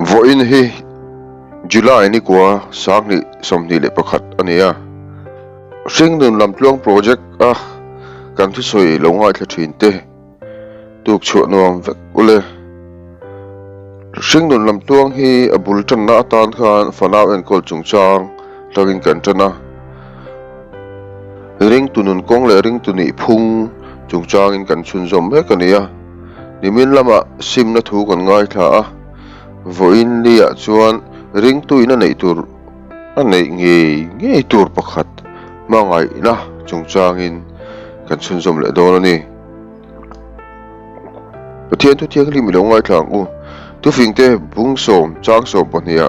Vawiin hi July nikua 2021 a ni a, Hringnun Lamtluang Project a kan thusawi lo ngaithla thin te tuk chhuah nuam vek ule. Hringnun Lamtluang hi a bul tanna atan khan fanau enkawl chungchang tangin kan tan a. Ringtu nun kawng leh ringtu nih phung chungchangin kan chhunzawm mek a ni a. Nimin lamah simna thu kan ngaithla a, vawiin liah chuan ringtuin a neih tur a neih ngei ngei tur pakhat hmangaihna chungchangin kan chhunzawm leh dawn a ni. Pathian thu thianghlim i lo ngaithla ang u. Thufingte bungsawm changsawm pahniha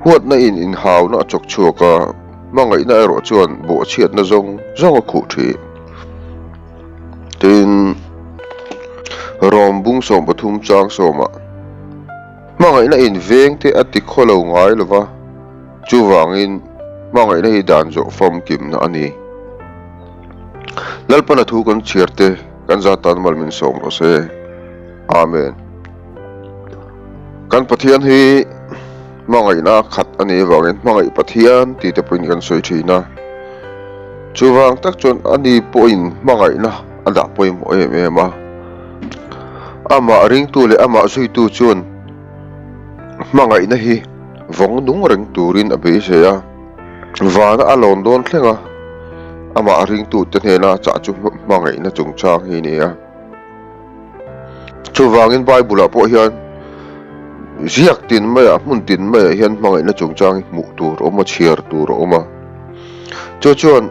huatna in inhauna a chawk chhuak a, hmangaihna erawh chuan bawhchhiatna zawng zawng a khuh thin. Tin, Rom bungsawm pathum changsawmah hmangaihna in vengte a ti khaw lo ngai lo va, chuvangin hmangaihna hi dan zawh famkimna a ni. Lalpana thu kan chhiar te kan zat tan mal min sawm rawh se. Amen. Kan Pathian hi hmangaihna khat a nih avangin hmangaih Pathian tih te pawhin kan sawi thin a. Chuvang tak chuan ani pawhin hmangaihna a dah pawimawh em em a. Amah ringtu leh amah zuitu chuan hmangaihna hi vawng nung reng turin a beisei a. Vana a lawn dawn thleng a, amah ringtute hnena chah chu hmangaihna chungchang hi a ni a. Chuvangin Bible-ah pawh hian ziak tin maiah, hmun tin maiah hian hmangaihna chungchang hi hmuh tur a awm a, chhiar tur a awm a. Chu chuan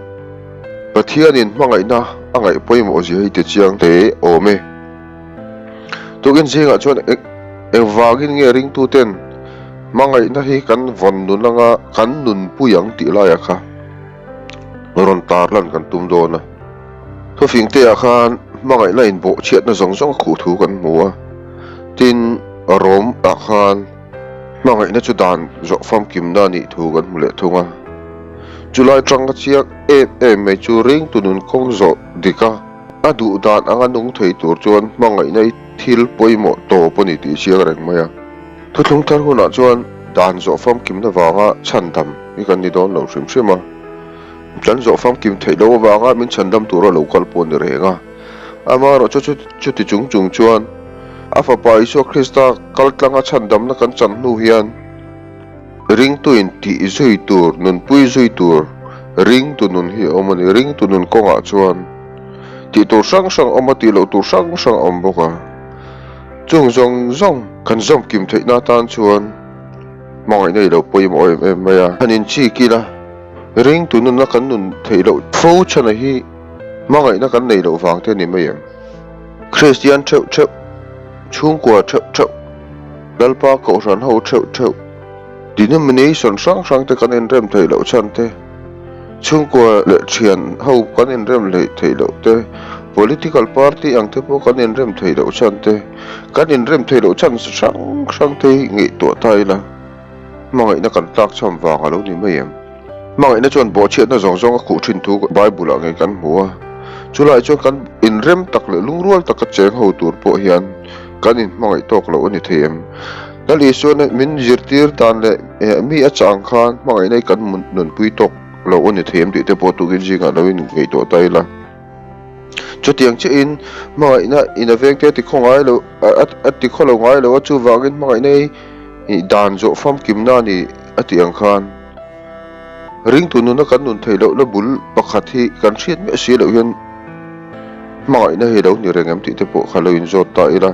Pathianin hmangaihna a ngaih pawimawh zia hi tichiang hle awm e. Tukin zingah chuan engvangin nge ringtuten hmangaihna hi kan vawn nun anga kan nunpui ang tih laiah kha rawn tarlan kan tum dawn a. Thufingte-ah khan hmangaihna inbawhchhiatna zawng zawng a khuh thu kan hmu a, tin Rom-ah khan hmangaihna chu dan zawh famkimna a nih thu kan hmu leh thung a. Chulai tanga chiang em em mai chu ringtu nun kawng zawh dik a, a duh dan anga nung thei tur chuan hmangaihna i thil pawimawh tawp a ni tih chiang reng mai a. Thuthlung thar hunah chuan dan zawh famkimna vanga chhandam hi kan ni dawn lo hrim hrim a. Kan zawh famkim theih loh avanga min chhandam tura lo kal pawh a ni reng a. Amaherawh chu chuti chung chung chuan a Fapa Isua Krista kal tlanga chhandamna kan chan hnu hian ringtuin tih zui tur, nunpui zui tur ringtu nun hi a awm a ni. Ringtu nun kawngah chuan tih tur hrang hrang a awm a, tih loh tur hrang hrang a awm bawk a. Chung zawng zawng kan zawm kim theihna atan chuan hmangaihna i lo pawimawh em em mai a. Han inchik ila, ringtu nunna kan nun theih loh fo chhana hi hmangaihna kan nei loh vang te a ni mai em? Kristian theuh theuh, chhungkua theuh theuh, Lalpa kohhran ho theuh theuh, denomination hrang hrang te kan inrem theih loh chhan te, Chhungkua leh thian ho kan inrem hleih theih loh te, political party ang te pawh kan inrem theih loh chhan te, kan inrem theih loh chhan hrang hrang te hi ngaihtuah ta ila, hmangaihna kan tlak chhan vang a lo ni mai em? Hmangaihna chuan bawhchhiatna zawng zawng a khuh thin thu Bible ah ngei kan hmu a, chulai chuan kan inrem tak leh lungrual taka cheng ho tur pawh hian kan inhmangaih tawk loh a ni thei em? Lal Isuan min zirtir dan leh mi a chah ang khan hmangaihna hi kan nunpui tawk lo a ni thei em tih te pawh tukin zingah lo in ngaihtuah ta ila. Chutiang chiahin hmangaihna in a vengte a ti khaw ngai lo a ti khaw lo ngai lo a, chuvangin hmangaihna hi dan zawh famkimna a ni a tih ang khan ringtu nuna kan nun theih lohna bul pakhat hi kan hriat miah si loh hian Hmangaihna hi lo ni reng em tih te pawh kha lo inzawt ta ila.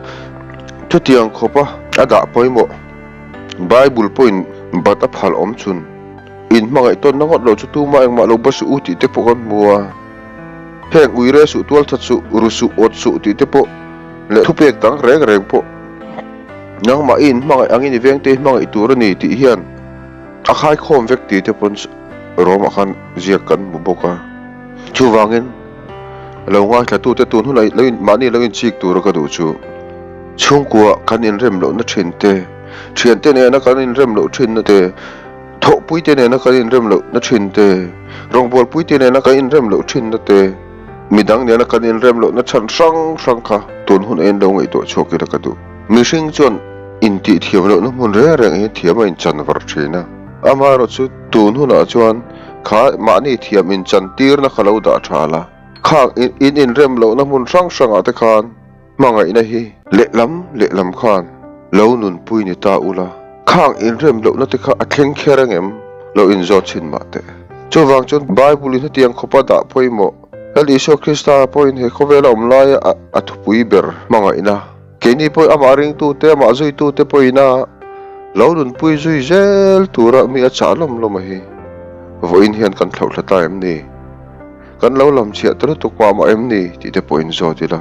Chutiang khawpa a dah pawimawh Bible pawhin bat a phal awm chhun in hmangaih tawnna ngawt lo chu tumah engmah lo ba suh u tih te pawh kan hmu a. Heng uire suh, tualthat suh, ru suh, awt suh tih te pawh leh thupek dang reng reng pawh nangmah i inhmangaih angin i vengte i hmangaih tur a ni tih hian a khaikhawm vek tih te pawn Rome-ah khan ziak kan hmu bawk a. Chuvangin lo ngaithlatute tun hunah lo in mahni lo inchik tura ka duh chu chhungkua kan inrem lohna thin te, thiante nena kan inrem loh thinna te, thawhpuite nena kan inrem lohna thin te, rawngbawlpuite nena kan inrem loh thinna te, midang nena kan inrem lohna chhan hrang hrang kha tun hunah in lo ngaihtuah chhuak ila ka duh. Mihring chuan. Intihthiam lohna hmun reng reng hi thiam a inchan var thin a. Amaherawhchu tun hunah chuan kha mahni thiam inchantirna kha lo dah tha la. Khang in inrem lohna hmun hrang hrangah te khan hmangaihna hi lehlam lehlam khan lo nunpui ni ta ula. Khang inrem lohna te kha a thleng kher angem lo inzawt chhin mah teh. Chuvang chuan Bible in hetiang khawpa dah pawimawh Lal Isua Krista pawhin he khawvela awm laia a thupui ber hmangaihna Keini pawh amah ringtute, amah zuitute pawhin a lo nunpui zui zel tura mi a chah lawm lawm a hi. Vawiin hian kan thlauhthla ta em ni? Kan lo lam chhiah ta lutuk mah mah em ni? tih te pawhin zawt ila.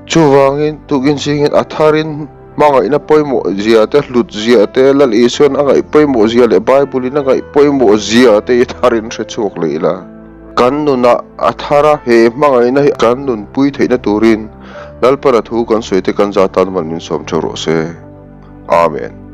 Chuvangin, tukin zingin a tharin hmangaihna pawimawh zia te, hlut zia te, Lal Isuan a ngaih pawimawh zia leh Bible-in a ngaih pawimawh zia te i tharin hre chhuak leh ila. Kan nunah a thar a, he hmangaihna hi kan nunpui theihna turin Lalpana thu kan sawi te kan za tan man min sawm theuh rawh se. Amen.